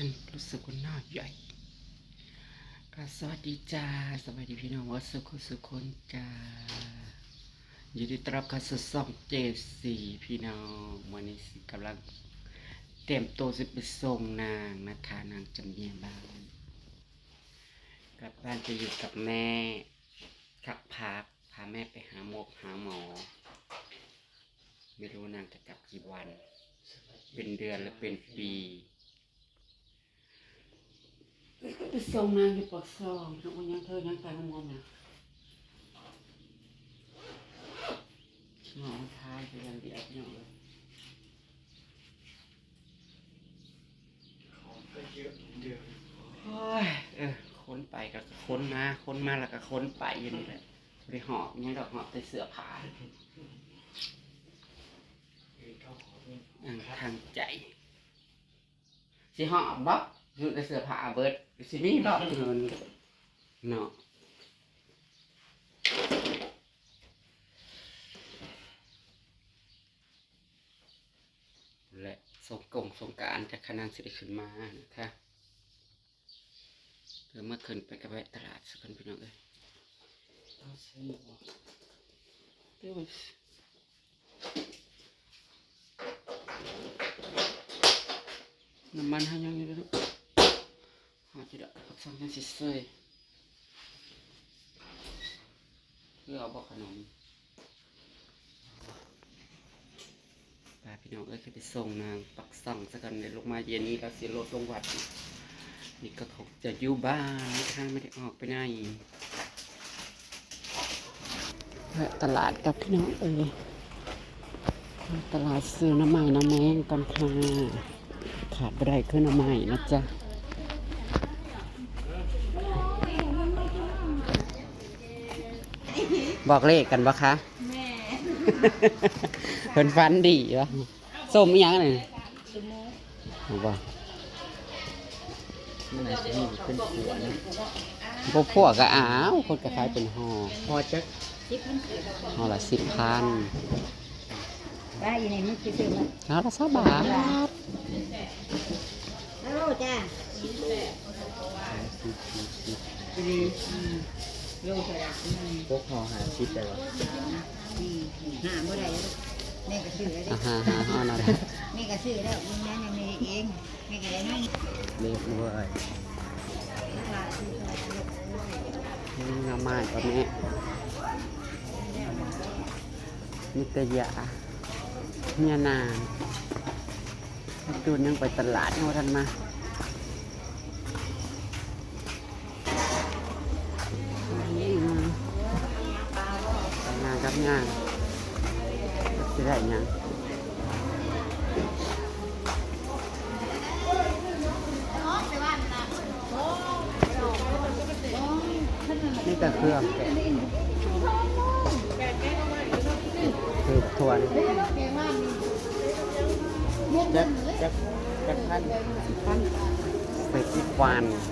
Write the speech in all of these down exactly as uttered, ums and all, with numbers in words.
ฉันรู้สึกว่าหน้าใหญ่ ค่ะ สวัสดีจ้า สวัสดีพี่น้องว่าสุขสุขคนจ้า ยินดีต้อนรับเข้าสู่ช่องเจซีพี่น้อง วันนี้สิกำลังเตรียมตัวจะไปส่งนางนะคะ นางจะเมียบ้าน กลับบ้านจะอยู่กับแม่ สักพักพาแม่ไปหาหมอหาหมอ ไม่รู้นางจะกลับกี่วัน เป็นเดือนหรือเป็นปี ไปส่งนางอยู่ปากซอง แล้วก็ยังเธอยังตายงงๆนะหมอทายไปอย่างเดียวเนี่ยเลย ของก็เยอะเหมือนเดิม โอ้ย เออ ค้นไปก็ค้นมา ค้นมาแล้วก็ค้นไปอย่างนี้แหละ บ่ได้หอบหยังดอก หอบแต่เสื้อผ้า เออ เข้าของเนี่ย อ่า ทางใจ สิหอบบ่ อยู่แต่เสื้อผ้าเบิด สิมีบ่เงินเนาะ และสงกงสงกรานต์จะขะนางสิได้ขึ้นมานะคะ เดี๋ยวเมื่อคืนไปกับแวะตลาดสักคนพี่น้องเอ้ย เอาใส่หมวก เดี๋ยวมัน น้ำมันเฮายังอยู่เด้อ เฮาจะได้ผักซองยังสิเซย คือเอาบ่ขนม พาพี่น้องเอ้ย ขึ้นไปส่งนางปากซองซะก่อน เดี๋ยวลงมาเย็นนี้แล้วสิรถลงวัด นี่ก็คงจะอยู่บ้านนะคะ ไม่ได้ออกไปไหน แวะตลาดกับพี่น้องเอ้ย ตลาดซื้อหน่อไม้หน่อแมงก่อนค่ะ ขาดบ่ได้คือหน่อไม้นะจ๊ะ บอกเลขกันบ่คะ แม่ เพิ่นฝันดีวะ ส้มอีหยังนี่ ส้มโม เอาบ่ มันน่าสิมีเป็นขัวนะ บ่ขัวก็เอา คนก็ขายเป็นห่อ ห่อจัก ห่อละสิบพัน ว่าอีนี่มันสิซื้อมา ห่อละซาวบาท ฮัลโหลจ้า สิบ สิบ สิบ อีนี่ อืม โลเท่าไหร่ อืม พวกห่อห้าสิบได้บ่ สี่ ห้าบ่ได้ แม่ก็ซื้อแล้วเด้ อ่าฮะ ฮะ ฮะ นั่นแหละ แม่ก็ซื้อแล้ว มึงนั้นยังมีเอง แม่ก็ได้น้อย เล็กเว้ย นี่หน่อไม้ก็มี มีแต่ยา เนี่ยนาง ดูนยังไปตลาดยังบ่ทันมา งานกับงาน สิได้หยัง นี่แต่เครื่อง คือถ้วย จัก จัก จักพัน ไปที่ควาน อ่ะ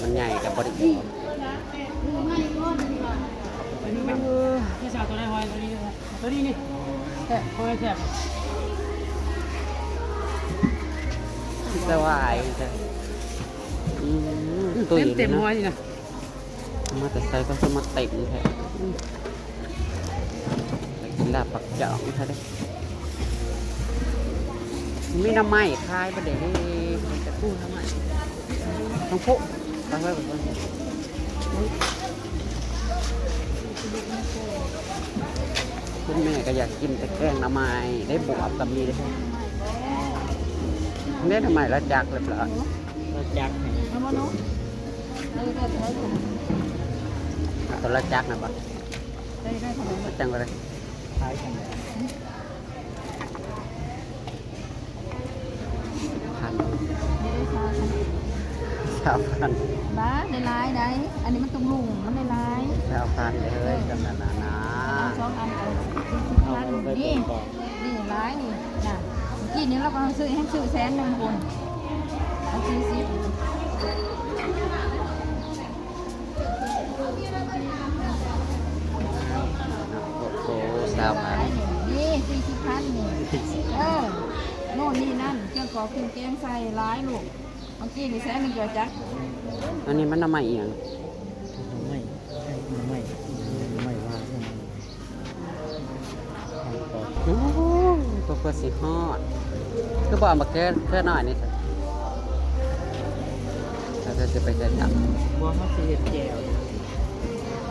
มันใหญ่กับบ่ได้ อันนี้มัน เออ ไม่ใช่เอาตัวได้หอย ตัวนี้ด้วย ตัวนี้นี่ แซ่บ หอยแซ่บ สบายจ้ะ อืม เต็ม ตุ้ย เต็ม เลยนะ หอยนี่นะ มาแต่ใส่ก็จะมาเต็มแท้ อืม ไปกินลาบปักจองแท้เด้ มีหน่อไม้ขายบ่เด้ มันจะกู้หน่อไม้ ต้องพุ ไปไว้ก่อน คุณแม่ก็อยากกินแต่แกงหน่อไม้ ได้บวบก็มีเด้ ได้หน่อไม้ละจักเรียบร้อย ละจัก เอามาเนาะ เอาตัวละจักนะบ่ ได้ ได้ขนม จังเลย ขายกัน พัน เดี๋ยวได้ซาว สามพัน บ้า ได้หลายได้ อันนี้มันต้องลุง มันได้หลาย สามพันเลย จำนวนนะนะ เอาสองอัน เอาสี่สิบพัน เอาไป นี่ ก่อน นี่หลายนี่ น่ะ เมื่อกี้นี้เราก็ซื้อ ให้ซื้อแสนหนึ่งคน เอาสี่สิบ โอ้โห สามพัน นี่ สี่สิบพัน นี่ เออ โอ้ นี่นั่น เครื่องกรองเครื่องแกงใส่หลายลูก เมื่อกี้นี่แสนหนึ่งจอยจัก อันนี้มันหน่อไม้อีหยัง หน่อไม้ หน่อไม้ หน่อไม้ว่า โอ้ ตัวเพื่อสิฮอด คือบ่เอามาแค่ แค่หน่อยนี่เถอะ เราจะ จะไปใส่ตับ บัวเขาสิเฮ็ดแจ่ว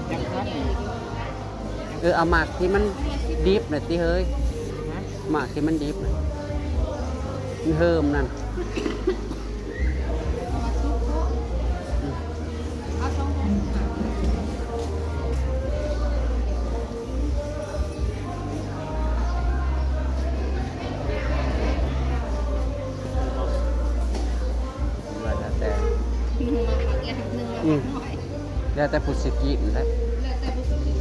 จักพัดนี่ เออ เอาหมากที่มันดิบหน่อยติเฮ้ย ฮะ หมากที่มันดิบน่ะ มันเฮิมนั่น แล้วแต่ หนึ่งมาผักแกงหนึ่งมา อื ผั ม กหน่อย แล้วแต่ผู้สิกินแหละ แล้วแต่ผู้สิกิน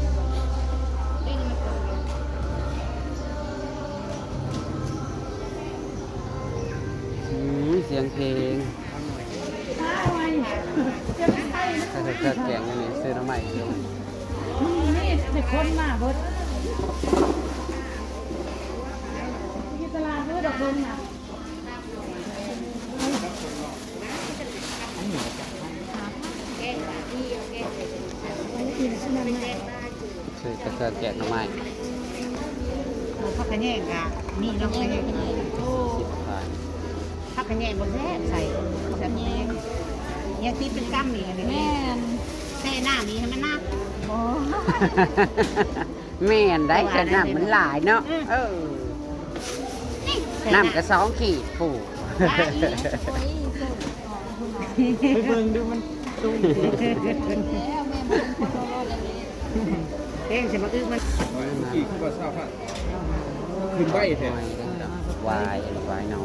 เล่นมันก่อน อืม เสียงเพลง ถ้าเกิดแกงอันนี้ซื้อหน่อไม้เพิ่ม นี่แต่คนมาเบิด ที่ตลาดเบิดดอกเพิ่นน่ะ ซื้อกระเทือนแกงหน่อไม้ ผักขะแยงกะมีเนาะ ผักขะแยง โอ้ สิบพัน ผักขะแยงบ่แซ่บใส่ ผักขะแยง ยังติดเป็นกำนี่ แม่น แช่น้ำนี่ให้มันหนัก โอ้ แม่นได้ แต่ว่า แต่น้ำมันหลายเนาะ อืม เออ น้ำกะสองขีด ผู้ ได้อีก ไปเบิ่งดูมันสูง แล้วแม่มันเป็นคนโลดเลย เองสิมาอึมัน อีกกว่าซาวพัน ขึ้นไปแท้ วาย วายเนาะ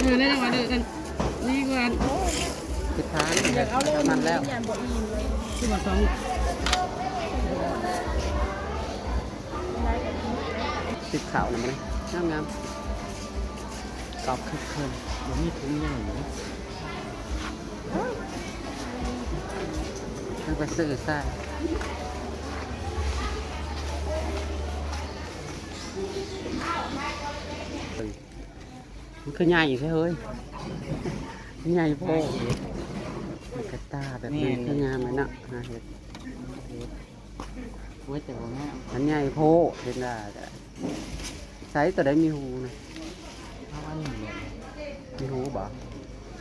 เออ ได้แล้วว่าเด้อกัน นี่กว่า สิบพัน เดี๋ยวเอาเลย มันแล้ว คือว่าสอง สิบขาวนะมัน งามๆ กรอบคึกคืน บ่มีถุงใหญ่อยู่นะ ต้องไปซื้อใส่ มันคือใหญ่แท้เฮ้ย ใหญ่โพด กระต่ายแบบนี้ แม่น คืองามเลยเนาะ หาเห็ด โอ้ย แต่ว่างาม มันใหญ่โพด เห็นได้ ใส่ตัวใดมีหูนะ เอาอันนี้เลย มีหูบ่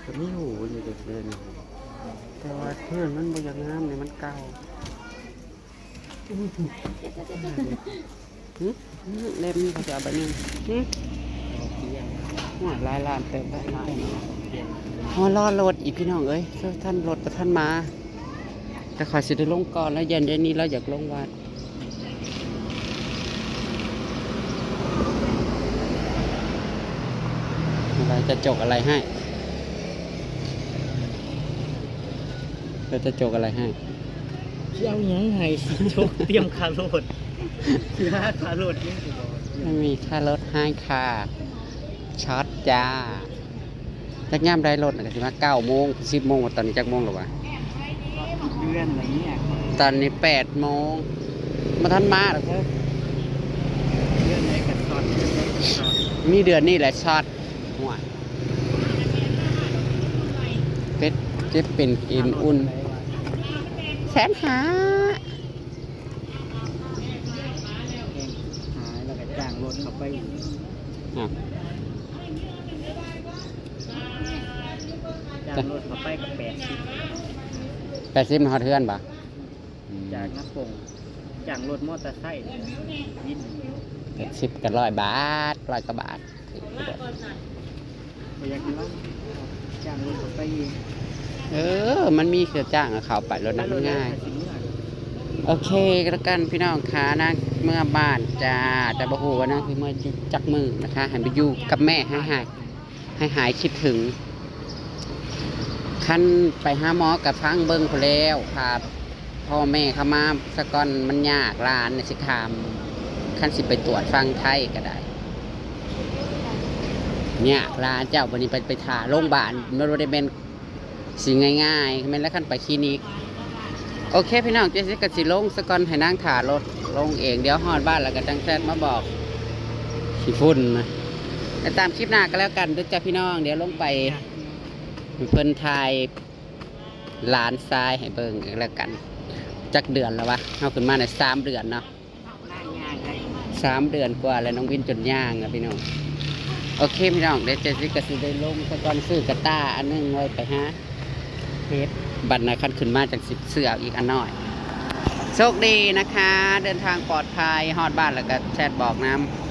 ก็มีหูอยู่เด็กเลยมีหู แต่ว่าเพื่อนมันบ่อยากงามเนี่ย มันเก่า หึ หึ เล่มนี้เขาจะเอาไปนึ่ง หึ หัวลายล้านเติมได้ หัวรอรถอีกพี่น้องเอ้ย ท่านรถประท่านมา แต่ขอยสิได้ลงก่อนแล้ว เย็นเดี๋ยวนี้เราอยากลงวัด อะไรจะจกอะไรให้ เราจะจกอะไรให้ สิเอาหยังให้ สิจกเตรียมค่ารถ สิหาค่ารถนี่สิบอก ไม่มีค่ารถให้ค่ะ ช็อตจ้า จักยามได้รถน่ะ ก็สิมาเก้าโมง สิบโมง ตอนนี้จักโมงแล้ววะ เดือนอะไรเนี่ย ตอนนี้แปดโมง มาทันมาหรอกเธอ เดือนไหนก็ช็อต เดือนไหนก็ช็อต มีเดือนนี้แหละช็อต หัว เก็บ เก็บเป็นเกมอุ่น แสนห้า หายแล้วก็จ้างรถเขาไปอีก อ่ะ จ้างรถเขาไปก็แปดสิบ แปดสิบมาฮอดเฮือนบ่ อืม จากน้ำปง จ้างรถมอเตอร์ไซค์นี่นะ วิน แปดสิบกับร้อยบาท ร้อยกว่าบาท บ่อยากเนาะ จ้างรถเขาไปเอง เออ มันมีเครื่องจ้างอะ เขาไปรถนะ มันง่าย โอเค ก็แล้วกันพี่น้องค่ะนะ เมือบ้านจ้า แต่บ่ฮู้ว่านะ คือเมือจักมื้อนะคะ ให้ไปอยู่กับแม่ให้หาย ให้หายคิดถึง คันไปหาหมอกับฟังเบิ่งพู้นแหล้ว พาพ่อแม่เขามาซะก่อน มันยากหลานน่ะสิถาม คันสิไปตรวจฟังไทยก็ได้ ยากหลานเจ้า บัดนี้ไป ไปถ่าโรงพยาบาล มันบ่ได้แม่น สิง่ายๆ แม่นแล้วคันไปคลินิก โอเคพี่น้อง เจสซี่ก็สิลงซะก่อน ให้นางถ่ารถ ลงเอง เดี๋ยวฮอดบ้านแล้วก็จั่งแชทมาบอก ขี้ฝุ่นนะ ติดตามคลิปหน้าก็แล้วกันเด้อจ้ะพี่น้อง เดี๋ยวลงไป เพิ่นถ่ายหลานชายให้เบิ่งอีกแล้วกัน จักเดือนแล้ววะ เฮาขึ้นมาในสามเดือนเนาะ สามเดือนกว่าแล้ว น้องวินจนย่างแล้วพี่น้อง โอเคพี่น้อง เดี๋ยวเจสซี่ก็สิได้ลงซะก่อน ซื้อกระต่ายอันหนึ่งไว้ไปหาเฮ็ด บัดนะ คันขึ้นมาจั่งสิซื้อเอาอีกอันน้อย โชคดีนะคะ เดินทางปลอดภัย ฮอดบ้านแล้วก็แชทบอกนำ